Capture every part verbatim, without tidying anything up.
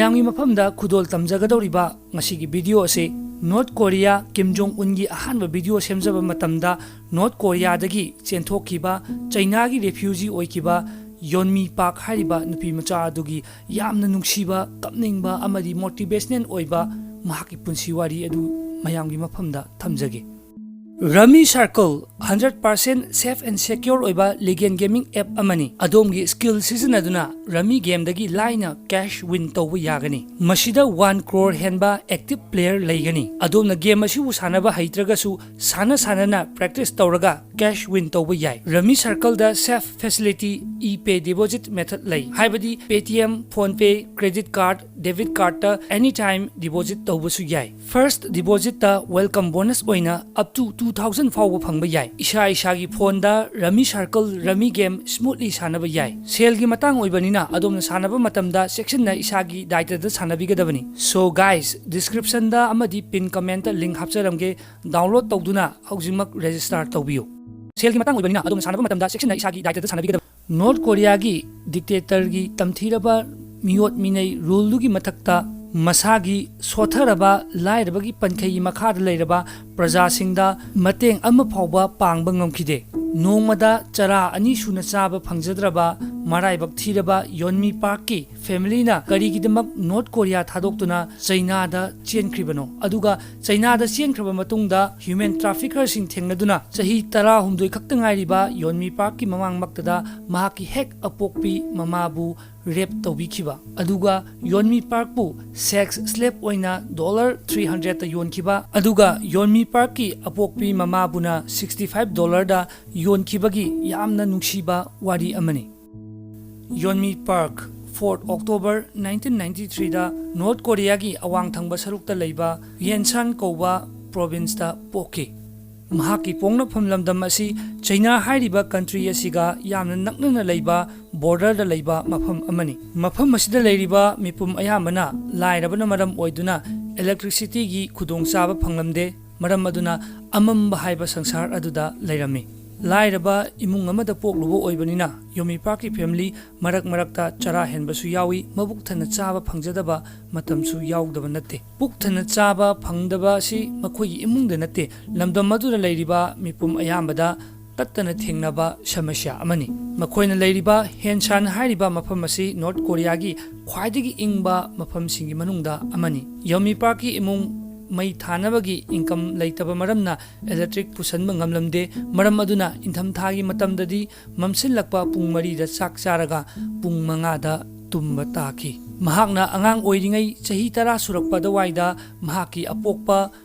ꯃꯌꯥꯝꯒꯤ ꯃꯐꯝꯗ ꯈꯨꯗꯣꯜ ꯇꯝꯖꯒꯗꯧꯔꯤꯕ ꯉꯁꯤꯒꯤ ꯚꯤꯗꯤꯑꯣ ꯑꯁꯤ ꯅꯣꯔꯠ ꯀꯣꯔꯤꯌꯥ ꯀꯤꯝ ꯖꯣꯡ ꯎꯟꯒꯤ ꯑꯍꯥꯟꯕ ꯚꯤꯗꯤꯑꯣ ꯁꯦꯝꯖꯕ ꯃꯇꯝꯗ ꯅꯣꯔꯠ ꯀꯣꯔꯤꯌꯥꯗꯒꯤ ꯆꯦꯟꯊꯣꯛꯈꯤꯕ ꯆꯩꯅꯥꯒꯤ ꯔꯦꯐ꯭ꯌꯨꯖꯤ ꯑꯣꯏꯈꯤꯕ ꯌꯣꯟꯃꯤ ꯄꯥꯛ ꯍꯥꯏꯔꯤꯕ ꯅꯨꯄꯤ ꯃꯆꯥ ꯑꯗꯨꯒꯤ ꯌꯥꯝꯅ ꯅꯨꯡꯁꯤꯕ, ꯀꯞꯅꯤꯡꯕ ꯑꯃꯗꯤ ꯃꯣꯇꯤꯚꯦꯁꯅꯦꯜ ꯑꯣꯏꯕ ꯃꯍꯥꯛꯀꯤ ꯄꯨꯟꯁꯤ ꯋꯥꯔꯤ ꯑꯗꯨ ꯃꯌꯥꯝꯒꯤ ꯃꯐꯝꯗ ꯊꯝꯖꯒꯦ꯫ Rummy Circle hundred percent safe and secure ꯑꯣꯏꯕ legal gaming app ꯑꯃꯅꯤ꯫ ꯑꯗꯣꯝꯒꯤ skill ꯁꯤꯖꯤꯟꯅꯗꯨꯅ Rummy gameꯗꯒꯤ ꯂꯥꯏꯅ cash win ꯇꯧꯕ ꯌꯥꯒꯅꯤ꯫ ꯃꯁꯤꯗ one crore ꯍꯦꯟꯕ active player ꯂꯩꯒꯅꯤ꯫ ꯑꯗꯣꯝꯅ game ꯑꯁꯤꯕꯨ ꯁꯥꯟꯅꯕ ꯍꯩꯇ꯭ꯔꯒꯁꯨ ꯁꯥꯟꯅ ꯁꯥꯟꯅꯅ practice ꯇꯧꯔꯒ cash win ꯇꯧꯕ ꯌꯥꯏ꯫ Rummy Circleꯗ safe facility, e-pay deposit method ꯂꯩ, ꯍꯥꯏꯕꯗꯤ Paytm, PhonePe, credit card, debit cardꯇ anytime deposit ꯇꯧꯕꯁꯨ ꯌꯥꯏ꯫ First depositꯇ welcome bonus ꯑꯣꯏꯅ up to two thousand ꯐꯥꯎꯕ ꯐꯪꯕ ꯌꯥꯏ꯫ ꯏꯁꯥ ꯏꯁꯥꯒꯤ ꯐꯣꯟꯗ Rummy Circle Rummy game smoothly ꯁꯥꯟꯅꯕ ꯌꯥꯏ꯫ ꯁꯦꯜꯒꯤ ꯃꯇꯥꯡ ꯑꯣꯏꯕꯅꯤꯅ ꯑꯗꯣꯝꯅ ꯁꯥꯟꯅꯕ ꯃꯇꯝꯗ ꯆꯦꯛꯁꯤꯟꯅ ꯏꯁꯥꯒꯤ ꯗꯥꯏꯇꯗ ꯁꯥꯟꯅꯕꯤꯒꯗꯕꯅꯤ꯫ So guys, descriptionꯗ ꯑꯃꯗꯤ pin commentꯇ link ꯍꯥꯞꯆꯔꯝꯒꯦ, download ꯇꯧꯗꯨꯅ ꯍꯧꯖꯤꯛꯃꯛ register ꯇꯧꯕꯤꯌꯨ꯫ ꯁꯦꯜꯒꯤ ꯃꯇꯥꯡ ꯑꯣꯏꯕꯅꯤꯅ ꯑꯗꯣꯝꯅ ꯁꯥꯟꯅꯕ ꯃꯇꯝꯗ ꯆꯦꯛꯁꯤꯟꯅ ꯏꯁꯥꯒꯤ ꯗꯥꯏꯇꯗ ꯁꯥꯟꯅꯕꯤꯒꯗꯕꯅꯤ꯫ ꯅꯣꯔꯠ ꯀꯣꯔꯤꯌꯥꯒꯤ dictatorꯒꯤ ꯇꯝꯊꯤꯔꯕ ꯃꯤꯑꯣꯠ ꯃꯤꯅꯩ ruleꯗꯨꯒꯤ ꯃꯊꯛꯇ ꯃꯁꯥꯒꯤ ꯁꯣꯠꯊꯔꯕ ꯂꯥꯏꯔꯕꯒꯤ ꯄꯟꯈꯩꯒꯤ ꯃꯈꯥꯗ ꯂꯩꯔꯕ ꯄ꯭ꯔꯖꯥꯁꯤꯡꯗ ꯃꯇꯦꯡ ꯑꯃ ꯐꯥꯎꯕ ꯄꯥꯡꯕ ꯉꯝꯈꯤꯗꯦ꯫ ꯅꯣꯡꯃꯗ ꯆꯔꯥ ꯑꯅꯤ ꯁꯨꯅ ꯆꯥꯕ ꯐꯪꯖꯗ꯭ꯔꯕ ꯃꯔꯥꯏꯕꯛ ꯊꯤꯔꯕ ꯌꯣꯟꯃꯤ ꯄꯥꯔꯛꯀꯤ familyꯅ ꯀꯔꯤꯒꯤꯗꯃꯛ ꯅꯣꯔꯠ ꯀꯣꯔꯤꯌꯥ ꯊꯥꯗꯣꯛꯇꯨꯅ ꯆꯩꯅꯥꯗ ꯆꯦꯟꯈ꯭ꯔꯤꯕꯅꯣ? ꯑꯗꯨꯒ ꯆꯩꯅꯥꯗ ꯆꯦꯟꯈ꯭ꯔꯕ ꯃꯇꯨꯡꯗ human traffickerꯁꯤꯡ ꯊꯦꯡꯅꯗꯨꯅ ꯆꯍꯤ ꯇꯔꯥꯍꯨꯝꯗꯣꯏ ꯈꯛꯇ ꯉꯥꯏꯔꯤꯕ ꯌꯣꯟꯃꯤ ꯄꯥꯔꯛꯀꯤ ꯃꯃꯥꯡꯃꯛꯇꯗ ꯃꯍꯥꯛꯀꯤ ꯍꯦꯛ ꯑꯄꯣꯛꯄꯤ ꯃꯃꯥꯕꯨ rape ꯇꯧꯕꯤꯈꯤꯕ, ꯑꯗꯨꯒ ꯌꯣꯟꯃꯤ ꯄꯥꯔꯛꯄꯨ sex slave ꯑꯣꯏꯅ dollar three hundredꯇ ꯌꯣꯟꯈꯤꯕ, ꯑꯗꯨꯒ ꯌꯣꯟꯃꯤ ꯄꯥꯔꯛꯀꯤ ꯑꯄꯣꯛꯄꯤ ꯃꯃꯥꯕꯨꯅ sixty five dollarꯗ ꯌꯣꯟꯈꯤꯕꯒꯤ ꯌꯥꯝꯅ ꯅꯨꯡꯁꯤꯕ ꯋꯥꯔꯤ ꯑꯃꯅꯤ꯫ ꯌꯣꯟꯃꯤ park, fourth October nineteen ninety threeꯗ ꯅꯣꯔꯠ ꯀꯣꯔꯤꯌꯥꯒꯤ ꯑꯋꯥꯡ ꯊꯪꯕ ꯁꯔꯨꯛꯇ ꯂꯩꯕ ꯌꯦꯟꯁꯥꯟ ꯀꯧꯕ provinceꯇ ꯄꯣꯛꯈꯤ꯫ ꯃꯍꯥꯛꯀꯤ ꯄꯣꯛꯅꯐꯝ ꯂꯝꯗꯝ ꯑꯁꯤ ꯆꯩꯅꯥ ꯍꯥꯏꯔꯤꯕ country ꯑꯁꯤꯒ ꯌꯥꯝꯅ ꯅꯛꯅꯅ ꯂꯩꯕ borderꯗ ꯂꯩꯕ ꯃꯐꯝ ꯑꯃꯅꯤ꯫ ꯃꯐꯝ ꯑꯁꯤꯗ ꯂꯩꯔꯤꯕ ꯃꯤꯄꯨꯝ ꯑꯌꯥꯝꯕꯅ ꯂꯥꯏꯔꯕꯅ ꯃꯔꯝ ꯑꯣꯏꯗꯨꯅ electricityꯒꯤ ꯈꯨꯗꯣꯡꯆꯥꯕ ꯐꯪꯂꯝꯗꯦ꯫ ꯃꯔꯝ ꯑꯗꯨꯅ ꯑꯃꯝꯕ ꯍꯥꯏꯕ ꯁꯪꯁꯥꯔ ꯑꯗꯨꯗ ꯂꯩꯔꯝꯃꯤ꯫ ꯂꯥꯏꯔꯕ ꯏꯃꯨꯡ ꯑꯃꯗ ꯄꯣꯛꯂꯨꯕ ꯑꯣꯏꯕꯅꯤꯅ ꯌꯣꯃꯤ ꯄꯥꯔꯛꯀꯤ ꯐꯦꯃꯤꯂꯤ ꯃꯔꯛ ꯃꯔꯛꯇ ꯆꯔꯥ ꯍꯦꯟꯕꯁꯨ ꯌꯥꯎꯏ, ꯃꯕꯨꯛ ꯊꯟꯅ ꯆꯥꯕ ꯐꯪꯖꯗꯕ ꯃꯇꯝꯁꯨ ꯌꯥꯎꯗꯕ ꯅꯠꯇꯦ꯫ ꯄꯨꯛ ꯊꯟꯅ ꯆꯥꯕ ꯐꯪꯗꯕ ꯑꯁꯤ ꯃꯈꯣꯏꯒꯤ ꯏꯃꯨꯡꯗ ꯅꯠꯇꯦ, ꯂꯝꯗꯝ ꯑꯗꯨꯗ ꯂꯩꯔꯤꯕ ꯃꯤꯄꯨꯝ ꯑꯌꯥꯝꯕꯗ ꯇꯠꯇꯅ ꯊꯦꯡꯅꯕ ꯁꯃꯁ꯭ꯌꯥ ꯑꯃꯅꯤ꯫ ꯃꯈꯣꯏꯅ ꯂꯩꯔꯤꯕ ꯍꯦꯟꯁꯥꯟ ꯍꯥꯏꯔꯤꯕ ꯃꯐꯝ ꯑꯁꯤ ꯅꯣꯔꯠ ꯀꯣꯔꯤꯌꯥꯒꯤ ꯈ꯭ꯋꯥꯏꯗꯒꯤ ꯏꯪꯕ ꯃꯐꯝꯁꯤꯡꯒꯤ ꯃꯅꯨꯡꯗ ꯑꯃꯅꯤ꯫ ꯌꯣꯃꯤ ꯄꯥꯔꯛꯀꯤ ꯏꯃꯨꯡ ꯃꯩ ꯊꯥꯅꯕꯒꯤ ꯏꯟꯀꯝ ꯂꯩꯇꯕ ꯃꯔꯝꯅ ꯏꯂꯦꯛꯇ꯭ꯔꯤꯛ ꯄꯨꯁꯟꯕ ꯉꯝꯂꯝꯗꯦ꯫ ꯃꯔꯝ ꯑꯗꯨꯅ ꯏꯪꯊꯝꯊꯥꯒꯤ ꯃꯇꯝꯗꯗꯤ ꯃꯝꯁꯤꯜꯂꯛꯄ ꯄꯨꯡ ꯃꯔꯤꯗ ꯆꯥꯛ ꯆꯥꯔꯒ ꯄꯨꯡ ꯃꯉꯥꯗ ꯇꯨꯝꯕ ꯇꯥꯈꯤ꯫ ꯃꯍꯥꯛꯅ ꯑꯉꯥꯡ ꯑꯣꯏꯔꯤꯉꯩ ꯆꯍꯤ ꯇꯔꯥ ꯁꯨꯔꯛꯄ ꯑꯗꯨꯋꯥꯏꯗ ꯃꯍꯥꯛꯀꯤ ꯑꯄꯣꯛꯄ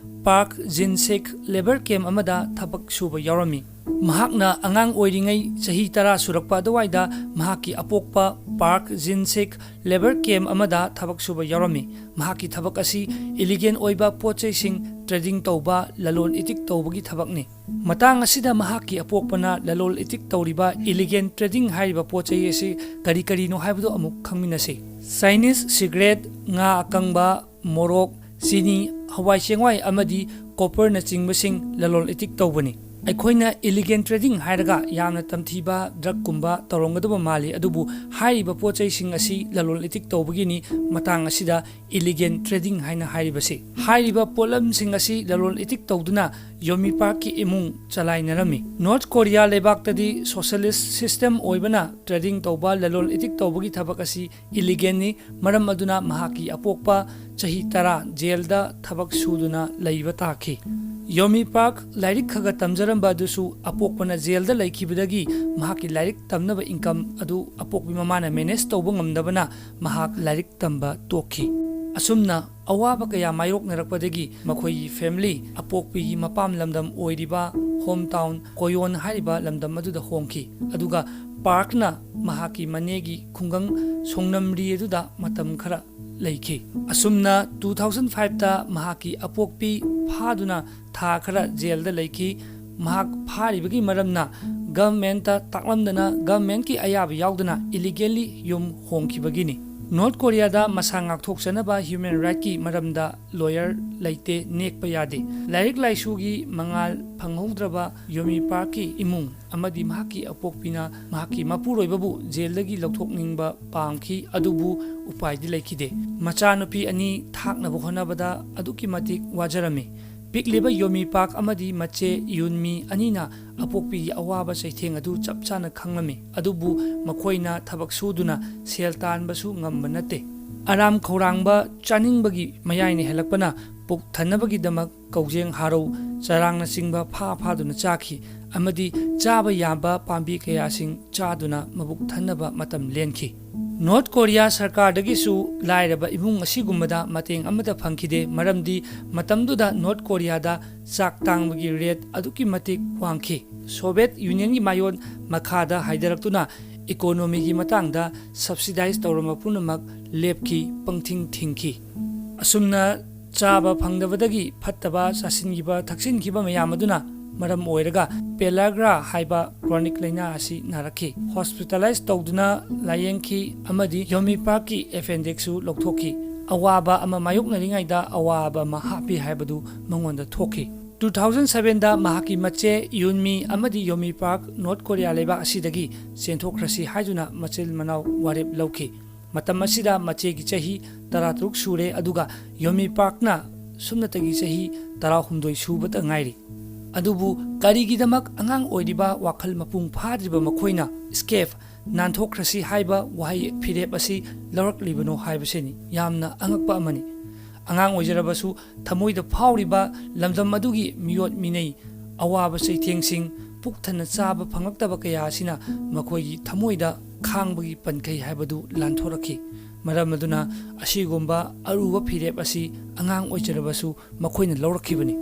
ꯄꯥꯔꯛ ꯖꯤꯟꯁꯤꯛ ꯂꯦꯕꯔ ꯀꯦꯝ ꯑꯃꯗ ꯊꯕꯛ ꯁꯨꯕ ꯌꯥꯎꯔꯝꯃꯤ꯫ ꯃꯍꯥꯛꯅ ꯑꯉꯥꯡ ꯑꯣꯏꯔꯤꯉꯩ ꯆꯍꯤ ꯇꯔꯥ ꯁꯨꯔꯛꯄ ꯑꯗꯨꯋꯥꯏꯗ ꯃꯍꯥꯛꯀꯤ ꯑꯄꯣꯛꯄ ꯄꯥꯔꯛ ꯖꯤꯟꯁꯤꯛ ꯂꯦꯕꯔ ꯀꯦꯝ ꯑꯃꯗ ꯊꯕꯛ ꯁꯨꯕ ꯌꯥꯎꯔꯝꯃꯤ꯫ ꯃꯍꯥꯛꯀꯤ ꯊꯕꯛ ꯑꯁꯤ ꯏꯂꯤꯒꯦꯟ ꯑꯣꯏꯕ ꯄꯣꯠ ꯆꯩꯁꯤꯡ ꯇ꯭ꯔꯦꯗꯤꯡ ꯇꯧꯕ, ꯂꯂꯣꯟ ꯏꯇꯤꯛ ꯇꯧꯕꯒꯤ ꯊꯕꯛꯅꯤ꯫ ꯃꯇꯥꯡ ꯑꯁꯤꯗ ꯃꯍꯥꯛꯀꯤ ꯑꯄꯣꯛꯄꯅ ꯂꯂꯣꯟ ꯏꯇꯤꯛ ꯇꯧꯔꯤꯕ ꯏꯂꯤꯒꯦꯟ ꯇ꯭ꯔꯦꯗꯤꯡ ꯍꯥꯏꯔꯤꯕ ꯄꯣꯠ ꯆꯩ ꯑꯁꯤ ꯀꯔꯤ ꯀꯔꯤꯅꯣ ꯍꯥꯏꯕꯗꯨ ꯑꯃꯨꯛ ꯈꯪꯃꯤꯟꯅꯁꯤ꯫ ꯆꯥꯏꯅꯤꯁ ꯁꯤꯒꯔꯦꯠ, ꯉꯥ ꯑꯀꯪꯕ, ꯃꯣꯔꯣꯛ, ꯆꯤꯅꯤ, ꯍꯋꯥꯏ ꯆꯦꯡꯋꯥꯏ ꯑꯃꯗꯤ ꯀꯣꯄꯔꯅꯆꯤꯡꯕꯁꯤꯡ ꯂꯂꯣꯟ ꯏꯇꯤꯛ ꯇꯧꯕꯅꯤ꯫ ꯑꯩꯈꯣꯏꯅ ꯏꯂꯤꯒꯦꯟ ꯇ꯭ꯔꯦꯗꯤꯡ ꯍꯥꯏꯔꯒ ꯌꯥꯝꯅ ꯇꯝꯊꯤꯕ ꯗ꯭ꯔꯒꯀꯨꯝꯕ ꯇꯧꯔꯝꯒꯗꯕ ꯃꯥꯜꯂꯤ, ꯑꯗꯨꯕꯨ ꯍꯥꯏꯔꯤꯕ ꯄꯣꯠ ꯆꯩꯁꯤꯡ ꯑꯁꯤ ꯂꯂꯣꯟ ꯏꯇꯤꯛ ꯇꯧꯕꯒꯤꯅꯤ꯫ ꯃꯇꯥꯡ ꯑꯁꯤꯗ ꯏꯂꯤꯒꯦꯟ ꯇ꯭ꯔꯦꯗꯤꯡ ꯍꯥꯏꯅ ꯍꯥꯏꯔꯤꯕꯁꯤ꯫ ꯍꯥꯏꯔꯤꯕ ꯄꯣꯠꯂꯝꯁꯤꯡ ꯑꯁꯤ ꯂꯂꯣꯟ ꯏꯇꯤꯛ ꯇꯧꯗꯨꯅ ꯌꯣꯃꯤ ꯄꯥꯔꯛꯀꯤ ꯏꯃꯨꯡ ꯆꯂꯥꯏꯅꯔꯝꯃꯤ꯫ ꯅꯣꯔꯠ ꯀꯣꯔꯤꯌꯥ ꯂꯩꯕꯥꯛꯇꯗꯤ ꯁꯣꯁꯤꯌꯦꯂꯤꯁ ꯁꯤꯁꯇꯦꯝ ꯑꯣꯏꯕꯅ ꯇ꯭ꯔꯦꯗꯤꯡ ꯇꯧꯕ, ꯂꯂꯣꯟ ꯏꯇꯤꯛ ꯇꯧꯕꯒꯤ ꯊꯕꯛ ꯑꯁꯤ ꯏꯂꯤꯒꯦꯟꯅꯤ꯫ ꯃꯔꯝ ꯑꯗꯨꯅ ꯃꯍꯥꯛꯀꯤ ꯑꯄꯣꯛꯄ ꯆꯍꯤ ꯇꯔꯥ ꯖꯦꯜꯗ ꯊꯕꯛ ꯁꯨꯗꯨꯅ ꯂꯩꯕ ꯇꯥꯈꯤ꯫ ꯌꯣꯃꯤ ꯄꯥꯔꯛ ꯂꯥꯏꯔꯤꯛ ꯈꯔ ꯈꯔ ꯇꯝꯖꯔꯝꯕ ꯑꯗꯨꯁꯨ ꯑꯄꯣꯛꯄꯅ ꯖꯦꯜꯗ ꯂꯩꯈꯤꯕꯗꯒꯤ ꯃꯍꯥꯛꯀꯤ ꯂꯥꯏꯔꯤꯛ ꯇꯝꯅꯕ ꯏꯟꯀꯝ ꯑꯗꯨ ꯑꯄꯣꯛꯄꯤ ꯃꯃꯥꯅ ꯃꯦꯅꯦꯖ ꯇꯧꯕ ꯉꯝꯗꯕꯅ ꯃꯍꯥꯛ ꯂꯥꯏꯔꯤꯛ ꯇꯝꯕ ꯇꯣꯛꯈꯤ꯫ ꯑꯁꯨꯝꯅ ꯑꯋꯥꯕ ꯀꯌꯥ ꯃꯥꯌꯣꯛꯅꯔꯛꯄꯗꯒꯤ ꯃꯈꯣꯏꯒꯤ ꯐꯦꯃꯤꯂꯤ ꯑꯄꯣꯛꯄꯤꯒꯤ ꯃꯄꯥꯝ ꯂꯝꯗꯝ ꯑꯣꯏꯔꯤꯕ ꯍꯣꯝ ꯇꯥꯎꯟ ꯀꯣꯌꯣꯟ ꯍꯥꯏꯔꯤꯕ ꯂꯝꯗꯝ ꯑꯗꯨꯗ ꯍꯣꯡꯈꯤ꯫ ꯑꯗꯨꯒ ꯄꯥꯔꯛꯅ ꯃꯍꯥꯛꯀꯤ ꯃꯅꯦꯒꯤ ꯈꯨꯡꯒꯪ ꯁꯣꯡꯅꯝꯔꯤ ꯑꯗꯨꯗ ꯃꯇꯝ ꯈꯔ ꯂꯩꯈꯤ꯫ ꯑꯁꯨꯝꯅ ꯇꯨ ꯊꯥꯎꯖꯟ ꯐꯥꯏꯚꯇ ꯃꯍꯥꯛꯀꯤ ꯑꯄꯣꯛꯄꯤ ꯐꯥꯗꯨꯅ ꯊꯥ ꯈꯔ ꯖꯦꯜꯗ ꯂꯩꯈꯤ꯫ ꯃꯍꯥꯛ ꯐꯥꯔꯤꯕꯒꯤ ꯃꯔꯝꯅ ꯒꯚꯔꯟꯃꯦꯟꯠꯇ ꯇꯥꯛꯂꯝꯗꯅ ꯒꯚꯔꯟꯃꯦꯟꯠꯀꯤ ꯑꯌꯥꯕ ꯌꯥꯎꯗꯅ ꯏꯂꯤꯒꯦꯜꯂꯤ ꯌꯨꯝ ꯍꯣꯡꯈꯤꯕꯒꯤꯅꯤ꯫ ꯅꯣꯔꯠ ꯀꯣꯔꯤꯌꯥꯗ ꯃꯁꯥ ꯉꯥꯛꯊꯣꯛꯆꯅꯕ ꯍ꯭ꯌꯨꯃꯦꯟ ꯔꯥꯏꯠꯀꯤ ꯃꯔꯝꯗ ꯂꯣꯌꯔ ꯂꯩꯇꯦ, ꯅꯦꯛꯄ ꯌꯥꯗꯦ꯫ ꯂꯥꯏꯔꯤꯛ ꯂꯥꯏꯁꯨꯒꯤ ꯃꯉꯥꯜ ꯐꯪꯍꯧꯗ꯭ꯔꯕ ꯌꯣꯃꯤ ꯄꯥꯔꯛꯀꯤ ꯏꯃꯨꯡ ꯑꯃꯗꯤ ꯃꯍꯥꯛꯀꯤ ꯑꯄꯣꯛꯄꯤꯅ ꯃꯍꯥꯛꯀꯤ ꯃꯄꯨꯔꯣꯏꯕꯕꯨ ꯖꯦꯜꯗꯒꯤ ꯂꯧꯊꯣꯛꯅꯤꯡꯕ ꯄꯥꯝꯈꯤ, ꯑꯗꯨꯕꯨ ꯎꯄꯥꯏꯗꯤ ꯂꯩꯈꯤꯗꯦ꯫ ꯃꯆꯥꯅꯨꯄꯤ ꯑꯅꯤ ꯊꯥꯛꯅꯕ ꯍꯣꯠꯅꯕꯗ ꯑꯗꯨꯛꯀꯤ ꯃꯇꯤꯛ ꯋꯥꯖꯔꯝꯃꯤ꯫ ꯄꯤꯛꯂꯤꯕ ꯌꯣꯃꯤ ꯄꯥꯛ ꯑꯃꯗꯤ ꯃꯆꯦ ꯌꯨꯟꯃꯤ ꯑꯅꯤꯅ ꯑꯄꯣꯛꯄꯤꯒꯤ ꯑꯋꯥꯕ ꯆꯩꯊꯦꯡ ꯑꯗꯨ ꯆꯞ ꯆꯥꯅ ꯈꯪꯂꯝꯃꯤ, ꯑꯗꯨꯕꯨ ꯃꯈꯣꯏꯅ ꯊꯕꯛ ꯁꯨꯗꯨꯅ ꯁꯦꯜ ꯇꯥꯟꯕꯁꯨ ꯉꯝꯕ ꯅꯠꯇꯦ꯫ ꯑꯔꯥꯝ ꯈꯧꯔꯥꯡꯕ, ꯆꯥꯅꯤꯡꯕꯒꯤ ꯃꯌꯥꯏꯅ ꯍꯦꯜꯂꯛꯄꯅ ꯄꯨꯛ ꯊꯟꯅꯕꯒꯤꯗꯃꯛ ꯀꯧꯖꯦꯡ, ꯍꯥꯔꯧ, ꯆꯔꯥꯡꯅꯆꯤꯡꯕ ꯐꯥ ꯐꯥꯗꯨꯅ ꯆꯥꯈꯤ ꯑꯃꯗꯤ ꯆꯥꯕ ꯌꯥꯕ ꯄꯥꯝꯕꯤ ꯀꯌꯥꯁꯤꯡ ꯆꯥꯗꯨꯅ ꯃꯕꯨꯛ ꯊꯟꯅꯕ ꯃꯇꯝ ꯂꯦꯟꯈꯤ꯫ ꯅꯣꯔꯠ ꯀꯣꯔꯤꯌꯥ ꯁꯔꯀꯥꯔꯗꯒꯤꯁꯨ ꯂꯥꯏꯔꯕ ꯏꯃꯨꯡ ꯑꯁꯤꯒꯨꯝꯕꯗ ꯃꯇꯦꯡ ꯑꯃꯠꯇ ꯐꯪꯈꯤꯗꯦ, ꯃꯔꯝꯗꯤ ꯃꯇꯝꯗꯨꯗ ꯅꯣꯔꯠ ꯀꯣꯔꯤꯌꯥꯗ ꯆꯥꯛ ꯇꯥꯡꯕꯒꯤ ꯔꯦꯠ ꯑꯗꯨꯛꯀꯤ ꯃꯇꯤꯛ ꯋꯥꯡꯈꯤ꯫ ꯁꯣꯚꯤꯌꯦꯠ ꯌꯨꯅꯤꯌꯟꯒꯤ ꯃꯥꯌꯣꯟ ꯃꯈꯥꯗ ꯍꯥꯏꯊꯔꯛꯇꯨꯅ ꯏꯀꯣꯅꯣꯃꯤꯒꯤ ꯃꯇꯥꯡꯗ ꯁꯕꯁꯤꯗꯥꯏꯖ ꯇꯧꯔꯝꯕ ꯄꯨꯝꯅꯃꯛ ꯂꯦꯞꯈꯤ, ꯄꯪꯊꯤꯡ ꯊꯤꯡꯈꯤ꯫ ꯑꯁꯨꯝꯅ ꯆꯥꯕ ꯐꯪꯗꯕꯗꯒꯤ ꯐꯠꯇꯕ ꯆꯥꯁꯤꯟꯈꯤꯕ ꯊꯛꯆꯤꯟꯈꯤꯕ ꯃꯌꯥꯝ ꯑꯗꯨꯅ ꯃꯔꯝ ꯑꯣꯏꯔꯒ ꯄꯦꯂꯥꯒ꯭ꯔꯥ ꯍꯥꯏꯕ ꯀ꯭ꯔꯣꯅꯤꯛ ꯂꯥꯏꯅꯥ ꯑꯁꯤ ꯅꯥꯔꯛꯈꯤ꯫ ꯍꯣꯁꯄꯤꯇꯥꯂꯥꯏꯖ ꯇꯧꯗꯨꯅ ꯂꯥꯌꯦꯡꯈꯤ ꯑꯃꯗꯤ ꯌꯣꯃꯤ ꯄꯥꯔꯛꯀꯤ ꯑꯦꯄꯦꯟꯗꯤꯛꯁꯁꯨ ꯂꯧꯊꯣꯛꯈꯤ꯫ ꯑꯋꯥꯕ ꯑꯃ ꯃꯥꯌꯣꯛꯅꯔꯤꯉꯩꯗ ꯑꯋꯥꯕ ꯑꯃ ꯍꯥꯞꯄꯤ ꯍꯥꯏꯕꯗꯨ ꯃꯉꯣꯟꯗ ꯊꯣꯛꯈꯤ꯫ ꯇꯨ ꯊꯥꯎꯖꯟ ꯁꯚꯦꯟꯗ ꯃꯍꯥꯛꯀꯤ ꯃꯆꯦ ꯌꯨꯟꯃꯤ ꯑꯃꯗꯤ ꯌꯣꯃꯤ ꯄꯥꯔꯛ ꯅꯣꯔꯠ ꯀꯣꯔꯤꯌꯥ ꯂꯩꯕꯥꯛ ꯑꯁꯤꯗꯒꯤ ꯆꯦꯟꯊꯣꯛꯈ꯭ꯔꯁꯤ ꯍꯥꯏꯗꯨꯅ ꯃꯆꯤꯟ ꯃꯅꯥꯎ ꯋꯥꯔꯦꯞ ꯂꯧꯈꯤ꯫ ꯃꯇꯝ ꯑꯁꯤꯗ ꯃꯆꯦꯒꯤ ꯆꯍꯤ ꯇꯔꯥꯇꯔꯨꯛ ꯁꯨꯔꯦ, ꯑꯗꯨꯒ ꯌꯣꯃꯤ ꯄꯥꯔꯛꯅ ꯁꯨꯞꯅꯇꯒꯤ ꯆꯍꯤ ꯇꯔꯥꯍꯨꯝꯗꯣꯏ ꯁꯨꯕꯇ ꯉꯥꯏꯔꯤ꯫ ꯑꯗꯨꯕꯨ ꯀꯔꯤꯒꯤꯗꯃꯛ ꯑꯉꯥꯡ ꯑꯣꯏꯔꯤꯕ ꯋꯥꯈꯜ ꯃꯄꯨꯡ ꯐꯥꯗ꯭ꯔꯤꯕ ꯃꯈꯣꯏꯅ ꯏꯁꯀꯦꯞ, ꯅꯥꯟꯊꯣꯛꯈ꯭ꯔꯁꯤ ꯍꯥꯏꯕ ꯋꯥꯍꯩ ꯐꯤꯔꯦꯞ ꯑꯁꯤ ꯂꯧꯔꯛꯂꯤꯕꯅꯣ ꯍꯥꯏꯕꯁꯤꯅꯤ ꯌꯥꯝꯅ ꯑꯉꯛꯄ ꯑꯃꯅꯤ꯫ ꯑꯉꯥꯡ ꯑꯣꯏꯖꯔꯕꯁꯨ ꯊꯃꯣꯏꯗ ꯐꯥꯎꯔꯤꯕ ꯂꯝꯗꯝ ꯑꯗꯨꯒꯤ ꯃꯤꯑꯣꯠ ꯃꯤꯅꯩ, ꯑꯋꯥꯕ ꯆꯩꯊꯦꯡꯁꯤꯡ, ꯄꯨꯛ ꯊꯟꯅ ꯆꯥꯕ ꯐꯪꯂꯛꯇꯕ ꯀꯌꯥ ꯑꯁꯤꯅ ꯃꯈꯣꯏꯒꯤ ꯊꯃꯣꯏꯗ ꯈꯥꯡꯕꯒꯤ ꯄꯟꯈꯩ ꯍꯥꯏꯕꯗꯨ ꯂꯥꯟꯊꯣꯔꯛꯈꯤ꯫ ꯃꯔꯝ ꯑꯗꯨꯅ ꯑꯁꯤꯒꯨꯝꯕ ꯑꯔꯨꯕ ꯐꯤꯔꯦꯞ ꯑꯁꯤ ꯑꯉꯥꯡ ꯑꯣꯏꯖꯔꯕꯁꯨ ꯃꯈꯣꯏꯅ ꯂꯧꯔꯛꯈꯤꯕꯅꯤ꯫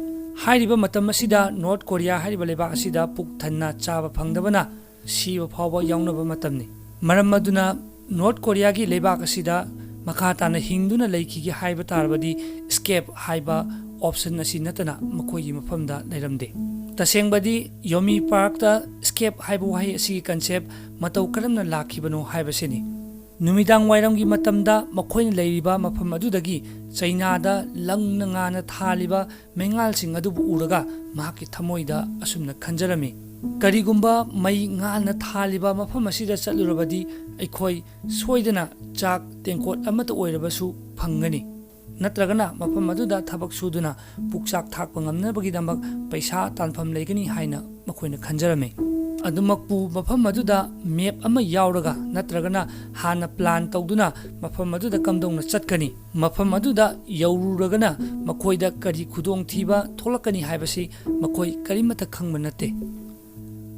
ꯍꯥꯏꯔꯤꯕ ꯃꯇꯝ ꯑꯁꯤꯗ ꯅꯣꯔꯠ ꯀꯣꯔꯤꯌꯥ ꯍꯥꯏꯔꯤꯕ ꯂꯩꯕꯥꯛ ꯑꯁꯤꯗ ꯄꯨꯛ ꯊꯟꯅ ꯆꯥꯕ ꯐꯪꯗꯕꯅ ꯁꯤꯕ ꯐꯥꯎꯕ ꯌꯥꯎꯅꯕ ꯃꯇꯝꯅꯤ꯫ ꯃꯔꯝ ꯑꯗꯨꯅ ꯅꯣꯔꯠ ꯀꯣꯔꯤꯌꯥꯒꯤ ꯂꯩꯕꯥꯛ ꯑꯁꯤꯗ ꯃꯈꯥ ꯇꯥꯅ ꯍꯤꯡꯗꯨꯅ ꯂꯩꯈꯤꯒꯦ ꯍꯥꯏꯕ ꯇꯥꯔꯕꯗꯤ ꯏꯁꯀꯦꯞ ꯍꯥꯏꯕ ꯑꯣꯞꯁꯟ ꯑꯁꯤ ꯅꯠꯇꯅ ꯃꯈꯣꯏꯒꯤ ꯃꯐꯝꯗ ꯂꯩꯔꯝꯗꯦ꯫ ꯇꯁꯦꯡꯕꯗꯤ ꯌꯣꯃꯤ ꯄꯥꯔꯛꯇ ꯏꯁꯀꯦꯞ ꯍꯥꯏꯕ ꯋꯥꯍꯩ ꯑꯁꯤꯒꯤ ꯀꯟꯁꯦꯞ ꯃꯇꯧ ꯀꯔꯝꯅ ꯂꯥꯛꯈꯤꯕꯅꯣ ꯍꯥꯏꯕꯁꯤꯅꯤ꯫ ꯅꯨꯃꯤꯗꯥꯡ ꯋꯥꯏꯔꯝꯒꯤ ꯃꯇꯝꯗ ꯃꯈꯣꯏꯅ ꯂꯩꯔꯤꯕ ꯃꯐꯝ ꯑꯗꯨꯗꯒꯤ ꯆꯩꯅꯥꯗ ꯂꯪꯅ ꯉꯥꯅ ꯊꯥꯜꯂꯤꯕ ꯃꯩꯉꯥꯜꯁꯤꯡ ꯑꯗꯨꯕꯨ ꯎꯔꯒ ꯃꯍꯥꯛꯀꯤ ꯊꯃꯣꯏꯗ ꯑꯁꯨꯝꯅ ꯈꯟꯖꯔꯝꯃꯤ, "ꯀꯔꯤꯒꯨꯝꯕ ꯃꯩ ꯉꯥꯅ ꯊꯥꯜꯂꯤꯕ ꯃꯐꯝ ꯑꯁꯤꯗ ꯆꯠꯂꯨꯔꯕꯗꯤ ꯑꯩꯈꯣꯏ ꯁꯣꯏꯗꯅ ꯆꯥꯛ ꯇꯦꯡꯀꯣꯠ ꯑꯃꯠꯇ ꯑꯣꯏꯔꯕꯁꯨ ꯐꯪꯒꯅꯤ, ꯅꯠꯇ꯭ꯔꯒꯅ ꯃꯐꯝ ꯑꯗꯨꯗ ꯊꯕꯛ ꯁꯨꯗꯨꯅ ꯄꯨꯛꯆꯥꯛ ꯊꯥꯛꯄ ꯉꯝꯅꯕꯒꯤꯗꯃꯛ ꯄꯩꯁꯥ ꯇꯥꯟꯐꯝ ꯂꯩꯒꯅꯤ" ꯍꯥꯏꯅ ꯃꯈꯣꯏꯅ ꯈꯟꯖꯔꯝꯃꯤ꯫ ꯑꯗꯨꯃꯛꯄꯨ ꯃꯐꯝ ꯑꯗꯨꯗ ꯃꯦꯞ ꯑꯃ ꯌꯥꯎꯔꯒ ꯅꯠꯇ꯭ꯔꯒꯅ ꯍꯥꯟꯅ ꯄ꯭ꯂꯥꯟ ꯇꯧꯗꯨꯅ ꯃꯐꯝ ꯑꯗꯨꯗ ꯀꯝꯗꯧꯅ ꯆꯠꯀꯅꯤ, ꯃꯐꯝ ꯑꯗꯨꯗ ꯌꯧꯔꯨꯔꯒꯅ ꯃꯈꯣꯏꯗ ꯀꯔꯤ ꯈꯨꯗꯣꯡꯊꯤꯕ ꯊꯣꯛꯂꯛꯀꯅꯤ ꯍꯥꯏꯕꯁꯤ ꯃꯈꯣꯏ ꯀꯔꯤꯃꯠꯇ ꯈꯪꯕ ꯅꯠꯇꯦ꯫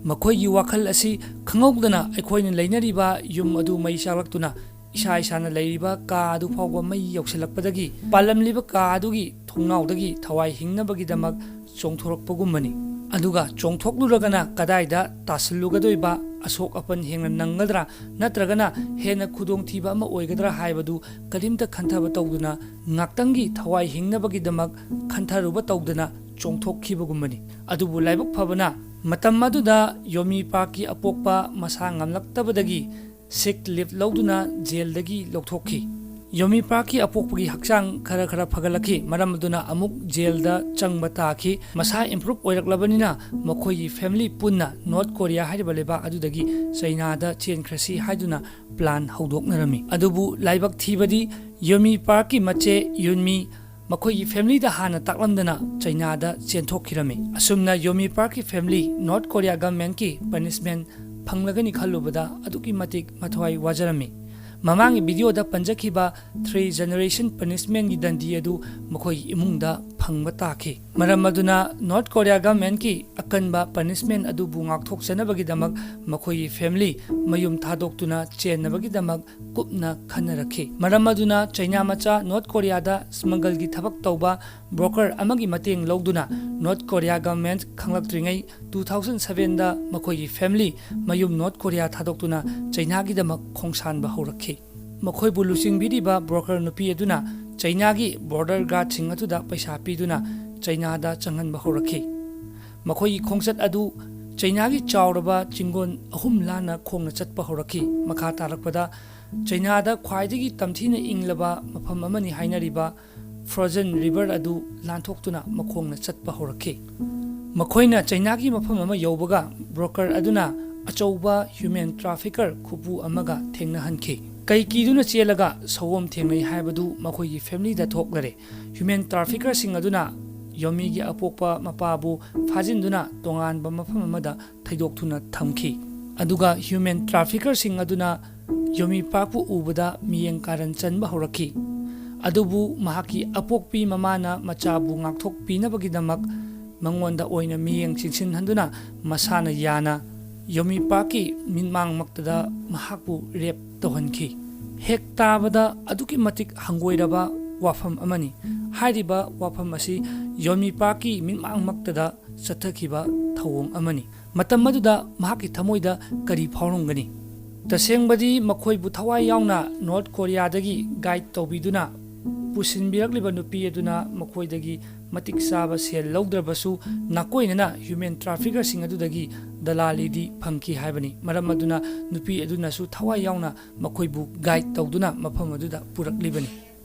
ꯃꯈꯣꯏꯒꯤ ꯋꯥꯈꯜ ꯑꯁꯤ ꯈꯪꯍꯧꯗꯅ ꯑꯩꯈꯣꯏꯅ ꯂꯩꯅꯔꯤꯕ ꯌꯨꯝ ꯑꯗꯨ ꯃꯩ ꯆꯥꯛꯂꯛꯇꯨꯅ ꯏꯁꯥ ꯏꯁꯥꯅ ꯂꯩꯔꯤꯕ ꯀꯥ ꯑꯗꯨ ꯐꯥꯎꯕ ꯃꯩ ꯌꯧꯁꯤꯜꯂꯛꯄꯗꯒꯤ ꯄꯥꯜꯂꯝꯂꯤꯕ ꯀꯥ ꯑꯗꯨꯒꯤ ꯊꯣꯡꯅꯥꯎꯗꯒꯤ ꯊꯋꯥꯏ ꯍꯤꯡꯅꯕꯒꯤꯗꯃꯛ ꯆꯣꯡꯊꯣꯔꯛꯄꯒꯨꯝꯕꯅꯤ꯫ ꯑꯗꯨꯒ ꯆꯣꯡꯊꯣꯛꯂꯨꯔꯒꯅ ꯀꯗꯥꯏꯗ ꯇꯥꯁꯤꯜꯂꯨꯒꯗꯣꯏꯕ, ꯑꯁꯣꯛ ꯑꯄꯟ ꯍꯦꯟꯅ ꯅꯪꯒꯗ꯭ꯔꯥ ꯅꯠꯇ꯭ꯔꯒꯅ ꯍꯦꯟꯅ ꯈꯨꯗꯣꯡꯊꯤꯕ ꯑꯃ ꯑꯣꯏꯒꯗ꯭ꯔꯥ ꯍꯥꯏꯕꯗꯨ ꯀꯔꯤꯝꯇ ꯈꯟꯊꯕ ꯇꯧꯗꯅ ꯉꯥꯛꯇꯪꯒꯤ ꯊꯋꯥꯏ ꯍꯤꯡꯅꯕꯒꯤꯗꯃꯛ ꯈꯟꯊꯔꯨꯕ ꯇꯧꯗꯅ ꯆꯣꯡꯊꯣꯛꯈꯤꯕꯒꯨꯝꯕꯅꯤ꯫ ꯑꯗꯨꯕꯨ ꯂꯥꯏꯕꯛ ꯐꯕꯅ ꯃꯇꯝ ꯑꯗꯨꯗ ꯌꯣꯃꯤ ꯄꯥꯔꯛꯀꯤ ꯑꯄꯣꯛꯄ ꯃꯁꯥ ꯉꯝꯂꯛꯇꯕꯗꯒꯤ ꯁꯤꯛ ꯂꯤꯞ ꯂꯧꯗꯨꯅ ꯖꯦꯜꯗꯒꯤ ꯂꯧꯊꯣꯛꯈꯤ꯫ ꯌꯣꯃꯤ ꯄꯥꯔꯛꯀꯤ ꯑꯄꯣꯛꯄꯒꯤ ꯍꯛꯆꯥꯡ ꯈꯔ ꯈꯔ ꯐꯒꯠꯂꯛꯈꯤ, ꯃꯔꯝ ꯑꯗꯨꯅ ꯑꯃꯨꯛ ꯖꯦꯜꯗ ꯆꯪꯕ ꯇꯥꯈꯤ꯫ ꯃꯁꯥ ꯏꯝꯄ꯭ꯔꯨꯞ ꯑꯣꯏꯔꯛꯂꯕꯅꯤꯅ ꯃꯈꯣꯏꯒꯤ ꯐꯦꯃꯤꯂꯤ ꯄꯨꯟꯅ ꯅꯣꯔꯠ ꯀꯣꯔꯤꯌꯥ ꯍꯥꯏꯔꯤꯕ ꯂꯩꯕꯥꯛ ꯑꯗꯨꯗꯒꯤ ꯆꯩꯅꯥꯗ ꯆꯦꯟꯈ꯭ꯔꯁꯤ ꯍꯥꯏꯗꯨꯅ ꯄ꯭ꯂꯥꯟ ꯍꯧꯗꯣꯛꯅꯔꯝꯃꯤ꯫ ꯑꯗꯨꯕꯨ ꯂꯥꯏꯕꯛ ꯊꯤꯕꯗꯤ ꯌꯣꯃꯤ ꯄꯥꯔꯛꯀꯤ ꯃꯆꯦ ꯌꯨꯟꯃꯤ ꯃꯈꯣꯏꯒꯤ ꯐꯦꯃꯤꯂꯤꯗ ꯍꯥꯟꯅ ꯇꯥꯛꯂꯝꯗꯅ ꯆꯩꯅꯥꯗ ꯆꯦꯟꯊꯣꯛꯈꯤꯔꯝꯃꯤ꯫ ꯑꯁꯨꯝꯅ ꯌꯣꯃꯤ ꯄꯥꯔꯛꯀꯤ ꯐꯦꯃꯤꯂꯤ ꯅꯣꯔꯠ ꯀꯣꯔꯤꯌꯥ ꯒꯚꯔꯟꯃꯦꯟꯠꯀꯤ ꯄꯅꯤꯁꯃꯦꯟꯠ ꯐꯪꯂꯒꯅꯤ ꯈꯜꯂꯨꯕꯗ ꯑꯗꯨꯛꯀꯤ ꯃꯇꯤꯛ ꯃꯊ꯭ꯋꯥꯏ ꯋꯥꯖꯔꯝꯃꯤ꯫ ꯃꯃꯥꯡꯒꯤ ꯚꯤꯗꯤꯑꯣꯗ ꯄꯟꯖꯈꯤꯕ ꯊ꯭ꯔꯤ ꯖꯦꯅꯦꯔꯦꯁꯟ ꯄꯅꯤꯁꯃꯦꯟꯠꯀꯤ ꯗꯟꯗꯤ ꯑꯗꯨ ꯃꯈꯣꯏꯒꯤ ꯏꯃꯨꯡꯗ ꯐꯪꯕ ꯇꯥꯈꯤ꯫ ꯃꯔꯝ ꯑꯗꯨꯅ ꯅꯣꯔꯠ ꯀꯣꯔꯤꯌꯥ ꯒꯚꯔꯟꯃꯦꯟꯠꯀꯤ ꯑꯀꯟꯕ ꯄꯅꯤꯁꯃꯦꯟꯠ ꯑꯗꯨꯕꯨ ꯉꯥꯛꯊꯣꯛꯆꯅꯕꯒꯤꯗꯃꯛ ꯃꯈꯣꯏꯒꯤ ꯐꯦꯃꯤꯂꯤ ꯃꯌꯨꯝ ꯊꯥꯗꯣꯛꯇꯨꯅ ꯆꯦꯟꯅꯕꯒꯤꯗꯃꯛ ꯀꯨꯞꯅ ꯈꯟꯅꯔꯛꯈꯤ꯫ ꯃꯔꯝ ꯑꯗꯨꯅ ꯆꯩꯅꯥ ꯃꯆꯥ ꯅꯣꯔꯠ ꯀꯣꯔꯤꯌꯥꯗ ꯁ꯭ꯃꯒꯜꯒꯤ ꯊꯕꯛ ꯇꯧꯕ ꯕ꯭ꯔꯣꯀꯔ ꯑꯃꯒꯤ ꯃꯇꯦꯡ ꯂꯧꯗꯨꯅ ꯅꯣꯔꯠ ꯀꯣꯔꯤꯌꯥ ꯒꯚꯔꯟꯃꯦꯟꯠ ꯈꯪꯂꯛꯇ꯭ꯔꯤꯉꯩ ꯇꯨ ꯊꯥꯎꯖꯟ ꯁꯚꯦꯟꯗ ꯃꯈꯣꯏꯒꯤ ꯐꯦꯃꯤꯂꯤ ꯃꯌꯨꯝ ꯅꯣꯔꯠ ꯀꯣꯔꯤꯌꯥ ꯊꯥꯗꯣꯛꯇꯨꯅ ꯆꯩꯅꯥꯒꯤꯗꯃꯛ ꯈꯣꯡꯁꯥꯟꯕ ꯍꯧꯔꯛꯈꯤ꯫ ꯃꯈꯣꯏꯕꯨ ꯂꯨꯆꯤꯡꯕꯤꯔꯤꯕ ꯕ꯭ꯔꯣꯀꯔ ꯅꯨꯄꯤ ꯑꯗꯨꯅ ꯆꯩꯅꯥꯒꯤ ꯕꯣꯔꯗꯔ ꯒꯥꯔꯗꯁꯤꯡ ꯑꯗꯨꯗ ꯄꯩꯁꯥ ꯄꯤꯗꯨꯅ ꯆꯩꯅꯥꯗ ꯆꯪꯍꯟꯕ ꯍꯧꯔꯛꯈꯤ꯫ ꯃꯈꯣꯏꯒꯤ ꯈꯣꯡꯆꯠ ꯑꯗꯨ ꯆꯩꯅꯥꯒꯤ ꯆꯥꯎꯔꯕ ꯆꯤꯡꯒꯣꯟ ꯑꯍꯨꯝ ꯂꯥꯟꯅ ꯈꯣꯡꯅ ꯆꯠꯄ ꯍꯧꯔꯛꯈꯤ꯫ ꯃꯈꯥ ꯇꯥꯔꯛꯄꯗ ꯆꯩꯅꯥꯗ ꯈ꯭ꯋꯥꯏꯗꯒꯤ ꯇꯝꯊꯤꯅ ꯏꯪꯂꯕ ꯃꯐꯝ ꯑꯃꯅꯤ ꯍꯥꯏꯅꯔꯤꯕ ꯐ꯭ꯔꯣꯖꯟ ꯔꯤꯚꯔ ꯑꯗꯨ ꯂꯥꯟꯊꯣꯛꯇꯨꯅ ꯃꯈꯣꯡꯅ ꯆꯠꯄ ꯍꯧꯔꯛꯈꯤ꯫ ꯃꯈꯣꯏꯅ ꯆꯩꯅꯥꯒꯤ ꯃꯐꯝ ꯑꯃ ꯌꯧꯕꯒ ꯕ꯭ꯔꯣꯀꯔ ꯑꯗꯨꯅ ꯑꯆꯧꯕ ꯍ꯭ꯌꯨꯃꯦꯟ ꯇ꯭ꯔꯥꯐꯤꯀꯔ ꯈꯨꯄꯨ ꯑꯃꯒ ꯊꯦꯡꯅꯍꯟꯈꯤ꯫ ꯀꯩ ꯀꯤꯗꯨꯅ ꯆꯦꯜꯂꯒ ꯁꯑꯣꯝ ꯊꯦꯡꯅꯩ ꯍꯥꯏꯕꯗꯨ ꯃꯈꯣꯏꯒꯤ ꯐꯦꯃꯤꯂꯤꯗ ꯊꯣꯛꯂꯔꯦ꯫ ꯍ꯭ꯌꯨꯃꯦꯟ ꯇ꯭ꯔꯥꯐꯤꯀꯔꯁꯤꯡ ꯑꯗꯨꯅ ꯌꯣꯃꯤꯒꯤ ꯑꯄꯣꯛꯄ ꯃꯄꯥꯕꯨ ꯐꯥꯖꯤꯟꯗꯨꯅ ꯇꯣꯉꯥꯟꯕ ꯃꯐꯝ ꯑꯃꯗ ꯊꯩꯗꯣꯛꯇꯨꯅ ꯊꯝꯈꯤ꯫ ꯑꯗꯨꯒ ꯍ꯭ꯌꯨꯃꯦꯟ ꯇ꯭ꯔꯥꯐꯤꯀꯔꯁꯤꯡ ꯑꯗꯨꯅ ꯌꯣꯃꯤ ꯄꯥꯔꯛꯄꯨ ꯎꯕꯗ ꯃꯤꯠꯌꯦꯡ ꯀꯥꯔꯟ ꯆꯟꯕ ꯍꯧꯔꯛꯈꯤ꯫ ꯑꯗꯨꯕꯨ ꯃꯍꯥꯛꯀꯤ ꯑꯄꯣꯛꯄꯤ ꯃꯃꯥꯅ ꯃꯆꯥꯕꯨ ꯉꯥꯛꯊꯣꯛꯄꯤꯅꯕꯒꯤꯗꯃꯛ ꯃꯉꯣꯟꯗ ꯑꯣꯏꯅ ꯃꯤꯠꯌꯦꯡ ꯆꯤꯡꯁꯤꯟꯍꯟꯗꯨꯅ ꯃꯁꯥꯅ ꯌꯥꯅ ꯌꯣꯃꯤ ꯄꯥꯔꯛꯀꯤ ꯃꯤꯠꯃꯥꯡꯃꯛꯇꯗ ꯃꯍꯥꯛꯄꯨ ꯔꯦꯞ ꯇꯧꯍꯟꯈꯤ꯫ ꯍꯦꯛ ꯇꯥꯕꯗ ꯑꯗꯨꯛꯀꯤ ꯃꯇꯤꯛ ꯍꯪꯒꯣꯏꯔꯕ ꯋꯥꯐꯝ ꯑꯃꯅꯤ꯫ ꯍꯥꯏꯔꯤꯕ ꯋꯥꯐꯝ ꯑꯁꯤ ꯌꯣꯃꯤ ꯄꯥꯔꯛꯀꯤ ꯃꯤꯠꯃꯥꯡꯃꯛꯇꯗ ꯆꯠꯊꯈꯤꯕ ꯊꯧꯑꯣꯡ ꯑꯃꯅꯤ꯫ ꯃꯇꯝ ꯑꯗꯨꯗ ꯃꯍꯥꯛꯀꯤ ꯊꯃꯣꯏꯗ ꯀꯔꯤ ꯐꯥꯎꯔꯝꯒꯅꯤ? ꯇꯁꯦꯡꯕꯗꯤ ꯃꯈꯣꯏꯕꯨ ꯊꯋꯥꯏ ꯌꯥꯎꯅ ꯅꯣꯔꯠ ꯀꯣꯔꯤꯌꯥꯗꯒꯤ ꯒꯥꯏꯗ ꯇꯧꯕꯤꯗꯨꯅ ꯄꯨꯁꯤꯟꯕꯤꯔꯛꯂꯤꯕ ꯅꯨꯄꯤ ꯑꯗꯨꯅ ꯃꯈꯣꯏꯗꯒꯤ ꯃꯇꯤꯛ ꯆꯥꯕ ꯁꯦꯜ ꯂꯧꯗ꯭ꯔꯕꯁꯨ, ꯅꯥꯀꯣꯏꯅꯅ ꯍ꯭ꯌꯨꯃꯦꯟ ꯇ꯭ꯔꯥꯐꯤꯀꯔꯁꯤꯡ ꯑꯗꯨꯗꯒꯤ ꯗꯂꯥꯂꯤꯗꯤ ꯐꯪꯈꯤ ꯍꯥꯏꯕꯅꯤ꯫ ꯃꯔꯝ ꯑꯗꯨꯅ ꯅꯨꯄꯤ ꯑꯗꯨꯅꯁꯨ ꯊꯋꯥꯏ ꯌꯥꯎꯅ ꯃꯈꯣꯏꯕꯨ ꯒꯥꯏꯗ ꯇꯧꯗꯨꯅ ꯃꯐꯝ ꯑꯗꯨꯗ ꯄꯨꯔꯛꯂꯤꯕꯅꯤ꯫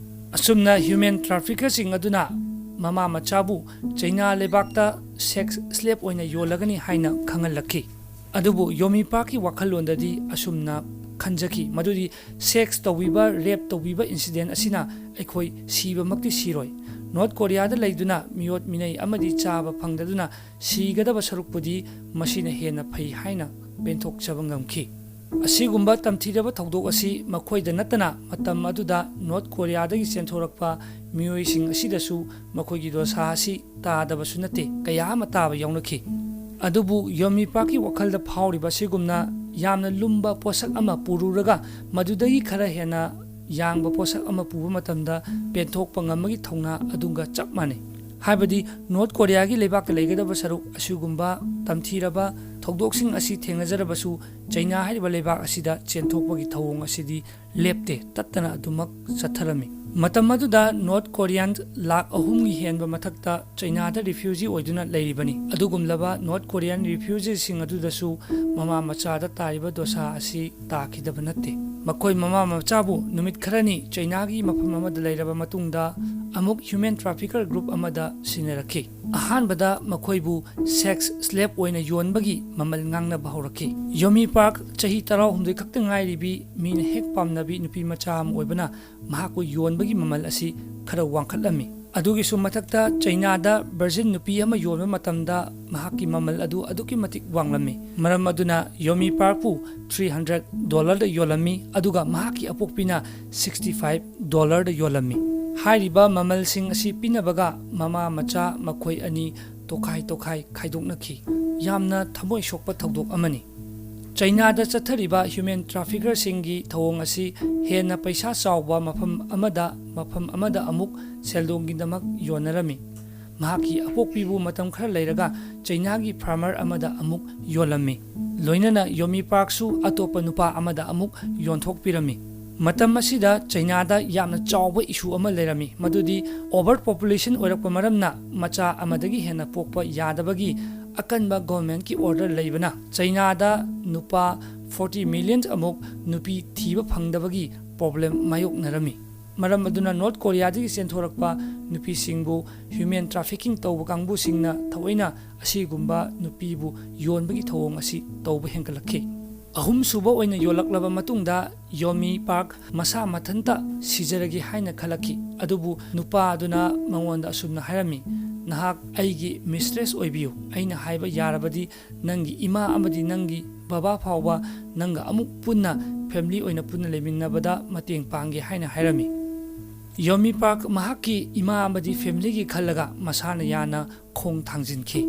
ꯑꯁꯨꯝꯅ ꯍ꯭ꯌꯨꯃꯦꯟ ꯇ꯭ꯔꯥꯐꯤꯀꯔꯁꯤꯡ ꯑꯗꯨꯅ ꯃꯃꯥ ꯃꯆꯥꯕꯨ ꯆꯩꯅꯥ ꯂꯩꯕꯥꯛꯇ ꯁꯦꯛꯁ ꯁ꯭ꯂꯦꯞ ꯑꯣꯏꯅ ꯌꯣꯜꯂꯒꯅꯤ ꯍꯥꯏꯅ ꯈꯪꯍꯜꯂꯛꯈꯤ꯫ ꯑꯗꯨꯕꯨ ꯌꯣꯃꯤ ꯄꯥꯔꯛꯀꯤ ꯋꯥꯈꯜꯂꯣꯟꯗꯗꯤ ꯑꯁꯨꯝꯅ ꯈꯟꯖꯈꯤ ꯃꯗꯨꯗꯤ ꯁꯦꯛꯁ ꯇꯧꯕꯤꯕ, ꯔꯦꯞ ꯇꯧꯕꯤꯕ ꯏꯟꯁꯤꯗꯦꯟ ꯑꯁꯤꯅ ꯑꯩꯈꯣꯏ ꯁꯤꯕꯃꯛꯇꯤ ꯁꯤꯔꯣꯏ꯫ ꯅꯣꯔꯠ ꯀꯣꯔꯤꯌꯥꯗ ꯂꯩꯗꯨꯅ ꯃꯤꯑꯣꯠ ꯃꯤꯅꯩ ꯑꯃꯗꯤ ꯆꯥꯕ ꯐꯪꯗꯗꯨꯅ ꯁꯤꯒꯗꯕ ꯁꯔꯨꯛꯄꯨꯗꯤ ꯃꯁꯤꯅ ꯍꯦꯟꯅ ꯐꯩ ꯍꯥꯏꯅ ꯄꯦꯟꯊꯣꯛꯆꯕ ꯉꯝꯈꯤ꯫ ꯑꯁꯤꯒꯨꯝꯕ ꯇꯝꯊꯤꯔꯕ ꯊꯧꯗꯣꯛ ꯑꯁꯤ ꯃꯈꯣꯏꯗ ꯅꯠꯇꯅ ꯃꯇꯝ ꯑꯗꯨꯗ ꯅꯣꯔꯠ ꯀꯣꯔꯤꯌꯥꯗꯒꯤ ꯆꯦꯟꯊꯣꯔꯛꯄ ꯃꯤꯑꯣꯏꯁꯤꯡ ꯑꯁꯤꯗꯁꯨ ꯃꯈꯣꯏꯒꯤ ꯗꯣꯁꯥ ꯑꯁꯤ ꯇꯥꯗꯕꯁꯨ ꯅꯠꯇꯦ, ꯀꯌꯥ ꯑꯃ ꯇꯥꯕ ꯌꯥꯎꯅꯈꯤ꯫ ꯑꯗꯨꯕꯨ ꯌꯣꯃꯤ ꯄꯥꯔꯛꯀꯤ ꯋꯥꯈꯜꯗ ꯐꯥꯎꯔꯤꯕ ꯑꯁꯤꯒꯨꯝꯅ ꯌꯥꯝꯅ ꯂꯨꯝꯕ ꯄꯣꯠꯁꯛ ꯑꯃ ꯄꯨꯔꯨꯔꯒ ꯃꯗꯨꯗꯒꯤ ꯈꯔ ꯍꯦꯟꯅ ꯌꯥꯡꯕ ꯄꯣꯠꯁꯛ ꯑꯃ ꯄꯨꯕ ꯃꯇꯝꯗ ꯄꯦꯟꯊꯣꯛꯄ ꯉꯝꯕꯒꯤ ꯊꯧꯅꯥ ꯑꯗꯨꯒ ꯆꯞ ꯃꯥꯟꯅꯩ꯫ ꯍꯥꯏꯕꯗꯤ ꯅꯣꯔꯠ ꯀꯣꯔꯤꯌꯥꯒꯤ ꯂꯩꯕꯥꯛꯇ ꯂꯩꯒꯗꯕ ꯁꯔꯨꯛ ꯑꯁꯤꯒꯨꯝꯕ ꯇꯝꯊꯤꯔꯕ ꯊꯧꯗꯣꯛꯁꯤꯡ ꯑꯁꯤ ꯊꯦꯡꯅꯖꯔꯕꯁꯨ, ꯆꯩꯅꯥ ꯍꯥꯏꯔꯤꯕ ꯂꯩꯕꯥꯛ ꯑꯁꯤꯗ ꯆꯦꯟꯊꯣꯛꯄꯒꯤ ꯊꯧꯑꯣꯡ ꯑꯁꯤꯗꯤ ꯂꯦꯞꯇꯦ, ꯇꯠꯇꯅ ꯑꯗꯨꯃꯛ ꯆꯠꯊꯔꯝꯃꯤ꯫ ꯃꯇꯝ ꯑꯗꯨꯗ ꯅꯣꯔꯠ ꯀꯣꯔꯤꯌꯥꯟ ꯂꯥꯈ ꯑꯍꯨꯝꯒꯤ ꯍꯦꯟꯕ ꯃꯊꯛꯇ ꯆꯩꯅꯥꯗ ꯔꯤꯐ꯭ꯌꯨꯖꯤ ꯑꯣꯏꯗꯨꯅ ꯂꯩꯔꯤꯕꯅꯤ꯫ ꯑꯗꯨꯒꯨꯝꯂꯕ ꯅꯣꯔꯠ ꯀꯣꯔꯤꯌꯥꯟ ꯔꯤꯐ꯭ꯌꯨꯖꯤꯁꯤꯡ ꯑꯗꯨꯗꯁꯨ ꯃꯃꯥ ꯃꯆꯥꯗ ꯇꯥꯔꯤꯕ ꯗꯣꯁꯥ ꯑꯁꯤ ꯇꯥꯈꯤꯗꯕ ꯅꯠꯇꯦ꯫ ꯃꯈꯣꯏ ꯃꯃꯥ ꯃꯆꯥꯕꯨ ꯅꯨꯃꯤꯠ ꯈꯔꯅꯤ ꯆꯩꯅꯥꯒꯤ ꯃꯐꯝ ꯑꯃꯗ ꯂꯩꯔꯕ ꯃꯇꯨꯡꯗ, ꯑꯃꯨꯛ human trafficker group ꯑꯃꯗ ꯁꯤꯟꯅꯔꯛꯈꯤ꯫ ꯑꯍꯥꯟꯕꯗ ꯃꯈꯣꯏꯕꯨ sex slave ꯑꯣꯏꯅ ꯌꯣꯟꯕꯒꯤ ꯃꯃꯜ ꯉꯥꯡꯅꯕ ꯍꯧꯔꯛꯈꯤ꯫ ꯌꯣꯃꯤ ꯄꯥꯔꯛ, ꯆꯍꯤ ꯇꯔꯥꯍꯨꯝꯗꯣꯏ ꯈꯛꯇ ꯉꯥꯏꯔꯤꯕꯤ, ꯃꯤꯅ ꯍꯦꯛ ꯄꯥꯝꯅꯕꯤ ꯅꯨꯄꯤ ꯃꯆꯥ ꯑꯃ ꯑꯣꯏꯕꯅ, ꯃꯍꯥꯛꯄꯨ ꯌꯣꯟꯕꯒꯤ ꯃꯃꯜ ꯑꯁꯤ ꯈꯔ ꯋꯥꯡꯈꯠꯂꯝꯃꯤ꯫ ꯑꯗꯨꯒꯤꯁꯨ ꯃꯊꯛꯇ, ꯆꯩꯅꯥꯗ virgin ꯅꯨꯄꯤ ꯑꯃ ꯌꯣꯟꯕ ꯃꯇꯝꯗ ꯃꯍꯥꯛꯀꯤ ꯃꯃꯜ ꯑꯗꯨ ꯑꯗꯨꯛꯀꯤ ꯃꯇꯤꯛ ꯋꯥꯡꯂꯝꯃꯤ꯫ ꯃꯔꯝ ꯑꯗꯨꯅ ꯌꯣꯃꯤ ꯄꯥꯔꯛꯄꯨ three hundred dollarꯗ ꯌꯣꯜꯂꯝꯃꯤ, ꯑꯗꯨꯒ ꯃꯍꯥꯛꯀꯤ ꯑꯄꯣꯛꯄꯤꯅ sixty five dollarꯗ ꯌꯣꯜꯂꯝꯃꯤ꯫ ꯍꯥꯏꯔꯤꯕ ꯃꯃꯜꯁꯤꯡ ꯑꯁꯤ ꯄꯤꯅꯕꯒ ꯃꯃꯥ ꯃꯆꯥ ꯃꯈꯣꯏ ꯑꯅꯤ ꯇꯣꯈꯥꯏ ꯇꯣꯈꯥꯏ ꯈꯥꯏꯗꯣꯛꯅꯈꯤ꯫ ꯌꯥꯝꯅ ꯊꯃꯣꯏ ꯁꯣꯛꯄ ꯊꯧꯗꯣꯛ ꯑꯃꯅꯤ꯫ ꯆꯩꯅꯥꯗ ꯆꯠꯊꯔꯤꯕ human traffickerꯁꯤꯡꯒꯤ ꯊꯧꯑꯣꯡ ꯑꯁꯤ ꯍꯦꯟꯅ ꯄꯩꯁꯥ ꯆꯥꯎꯕ ꯃꯐꯝ ꯑꯃꯗ, ꯃꯐꯝ ꯑꯃꯗ ꯑꯃꯨꯛ ꯁꯦꯜꯗꯣꯡꯒꯤꯗꯃꯛ ꯌꯣꯟꯅꯔꯝꯃꯤ꯫ ꯃꯍꯥꯛꯀꯤ ꯑꯄꯣꯛꯄꯤꯕꯨ ꯃꯇꯝ ꯈꯔ ꯂꯩꯔꯒ ꯆꯩꯅꯥꯒꯤ farmer ꯑꯃꯗ ꯑꯃꯨꯛ ꯌꯣꯜꯂꯝꯃꯤ꯫ ꯂꯣꯏꯅꯅ ꯌꯣꯃꯤ ꯄꯥꯔꯛꯁꯨ ꯑꯇꯣꯞꯄ ꯅꯨꯄꯥ ꯑꯃꯗ ꯑꯃꯨꯛ ꯌꯣꯟꯊꯣꯛꯄꯤꯔꯝꯃꯤ꯫ ꯃꯇꯝ ꯑꯁꯤꯗ ꯆꯩꯅꯥꯗ ꯌꯥꯝꯅ ꯆꯥꯎꯕ issue ꯑꯃ ꯂꯩꯔꯝꯃꯤ, ꯃꯗꯨꯗꯤ over population ꯑꯣꯏꯔꯛꯄ ꯃꯔꯝꯅ ꯃꯆꯥ ꯑꯃꯗꯒꯤ ꯍꯦꯟꯅ ꯄꯣꯛꯄ ꯌꯥꯗꯕꯒꯤ ꯑꯀꯟꯕ governmentꯀꯤ order ꯂꯩꯕꯅ ꯆꯩꯅꯥꯗ ꯅꯨꯄꯥ forty million ꯑꯃꯨꯛ ꯅꯨꯄꯤ ꯊꯤꯕ ꯐꯪꯗꯕꯒꯤ problem ꯃꯥꯌꯣꯛꯅꯔꯝꯃꯤ꯫ ꯃꯔꯝ ꯑꯗꯨꯅ North Koreaꯗꯒꯤ ꯆꯦꯟꯊꯣꯔꯛꯄ ꯅꯨꯄꯤꯁꯤꯡꯕꯨ human trafficking ꯇꯧꯕ ꯀꯥꯡꯕꯨꯁꯤꯡꯅ ꯊꯑꯣꯏꯅ ꯑꯁꯤꯒꯨꯝꯕ ꯅꯨꯄꯤꯕꯨ ꯌꯣꯟꯕꯒꯤ ꯊꯧꯑꯣꯡ ꯑꯁꯤ ꯇꯧꯕ ꯍꯦꯟꯒꯠꯂꯛꯈꯤ꯫ ꯑꯍꯨꯝꯁꯨꯕ ꯑꯣꯏꯅ ꯌꯣꯜꯂꯛꯂꯕ ꯃꯇꯨꯡꯗ, ꯌꯣꯃꯤ ꯄꯥꯔꯛ ꯃꯁꯥ ꯃꯊꯟꯇ ꯁꯤꯖꯔꯒꯦ ꯍꯥꯏꯅ ꯈꯜꯂꯛꯈꯤ꯫ ꯑꯗꯨꯕꯨ ꯅꯨꯄꯥ ꯑꯗꯨꯅ ꯃꯉꯣꯟꯗ ꯑꯁꯨꯝꯅ ꯍꯥꯏꯔꯝꯃꯤ, "ꯅꯍꯥꯛ ꯑꯩꯒꯤ mistress ꯑꯣꯏꯕꯤꯌꯨ꯫ ꯑꯩꯅ ꯍꯥꯏꯕ ꯌꯥꯔꯕꯗꯤ ꯅꯪꯒꯤ ꯏꯃꯥ ꯑꯃꯗꯤ ꯅꯪꯒꯤ ꯕꯕꯥ ꯐꯥꯎꯕ ꯅꯪꯒ ꯑꯃꯨꯛ ꯄꯨꯟꯅ family ꯑꯣꯏꯅ ꯄꯨꯟꯅ ꯂꯩꯃꯤꯟꯅꯕꯗ ꯃꯇꯦꯡ ꯄꯥꯡꯒꯦ" ꯍꯥꯏꯅ ꯍꯥꯏꯔꯝꯃꯤ꯫ ꯌꯣꯃꯤ ꯄꯥꯔꯛ ꯃꯍꯥꯛꯀꯤ ꯏꯃꯥ ꯑꯃꯗꯤ familyꯒꯤ ꯈꯜꯂꯒ ꯃꯁꯥꯅ ꯌꯥꯅ ꯈꯣꯡ ꯊꯥꯡꯖꯤꯟꯈꯤ꯫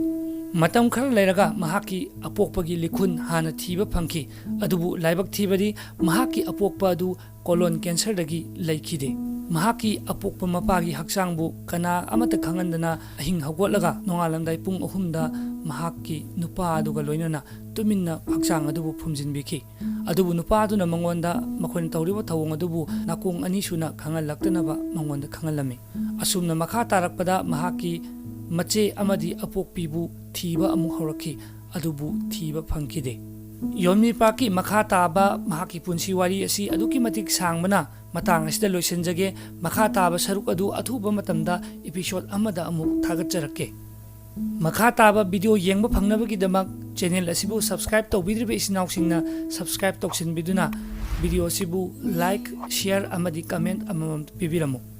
ꯃꯇꯝ ꯈꯔ ꯂꯩꯔꯒ ꯃꯍꯥꯛꯀꯤ ꯑꯄꯣꯛꯄꯒꯤ ꯂꯤꯈꯨꯟ ꯍꯥꯟꯅ ꯊꯤꯕ ꯐꯪꯈꯤ, ꯑꯗꯨꯕꯨ ꯂꯥꯏꯕꯛ ꯊꯤꯕꯗꯤ ꯃꯍꯥꯛꯀꯤ ꯑꯄꯣꯛꯄ ꯑꯗꯨ colon cancerꯗꯒꯤ ꯂꯩꯈꯤꯗꯦ꯫ ꯃꯍꯥꯛꯀꯤ ꯑꯄꯣꯛꯄ ꯃꯄꯥꯒꯤ ꯍꯛꯆꯥꯡꯕꯨ ꯀꯅꯥ ꯑꯃꯠꯇ ꯈꯪꯍꯟꯗꯅ ꯑꯍꯤꯡ ꯍꯧꯒꯠꯂꯒ ꯅꯣꯡꯉꯥꯜꯂꯝꯗꯥꯏ ꯄꯨꯡ ꯑꯍꯨꯝꯗ ꯃꯍꯥꯛꯀꯤ ꯅꯨꯄꯥ ꯑꯗꯨꯒ ꯂꯣꯏꯅꯅ ꯇꯨꯃꯤꯟꯅ ꯍꯛꯆꯥꯡ ꯑꯗꯨꯕꯨ ꯐꯨꯝꯖꯤꯟꯕꯤꯈꯤ꯫ ꯑꯗꯨꯕꯨ ꯅꯨꯄꯥ ꯑꯗꯨꯅ ꯃꯉꯣꯟꯗ ꯃꯈꯣꯏꯅ ꯇꯧꯔꯤꯕ ꯊꯧꯑꯣꯡ ꯑꯗꯨꯕꯨ ꯅꯥꯀꯣꯡ ꯑꯅꯤ ꯁꯨꯅ ꯈꯪꯍꯜꯂꯛꯇꯅꯕ ꯃꯉꯣꯟꯗ ꯈꯪꯍꯜꯂꯝꯃꯤ꯫ ꯑꯁꯨꯝꯅ ꯃꯈꯥ ꯇꯥꯔꯛꯄꯗ ꯃꯍꯥꯛꯀꯤ ꯃꯆꯦ ꯑꯃꯗꯤ ꯑꯄꯣꯛꯄꯤꯕꯨ ꯊꯤꯕ ꯑꯃꯨꯛ ꯍꯧꯔꯛꯈꯤ, ꯑꯗꯨꯕꯨ ꯊꯤꯕ ꯐꯪꯈꯤꯗꯦ꯫ ꯌꯣꯟꯃꯤ ꯄꯥꯔꯛꯀꯤ ꯃꯈꯥ ꯇꯥꯕ ꯃꯍꯥꯛꯀꯤ ꯄꯨꯟꯁꯤ ꯋꯥꯔꯤ ꯑꯁꯤ ꯑꯗꯨꯛꯀꯤ ꯃꯇꯤꯛ ꯁꯥꯡꯕꯅ ꯃꯇꯥꯡ ꯑꯁꯤꯗ ꯂꯣꯏꯁꯤꯟꯖꯒꯦ꯫ ꯃꯈꯥ ꯇꯥꯕ ꯁꯔꯨꯛ ꯑꯗꯨ ꯑꯊꯨꯕ ꯃꯇꯝꯗ episode ꯑꯃꯗ ꯑꯃꯨꯛ ꯊꯥꯒꯠꯆꯔꯛꯀꯦ꯫ ꯃꯈꯥ ꯇꯥꯕ video ꯌꯦꯡꯕ ꯐꯪꯅꯕꯒꯤꯗꯃꯛ channel ꯑꯁꯤꯕꯨ subscribe ꯇꯧꯕꯤꯗ꯭ꯔꯤꯕ ꯏꯆꯤꯟ ꯏꯅꯥꯎꯁꯤꯡꯅ subscribe ꯇꯧꯁꯤꯟꯕꯤꯗꯨꯅ video ꯑꯁꯤꯕꯨ like, share ꯑꯃꯗꯤ comment ꯑꯃꯃꯝ ꯄꯤꯕꯤꯔꯝꯃꯨ꯫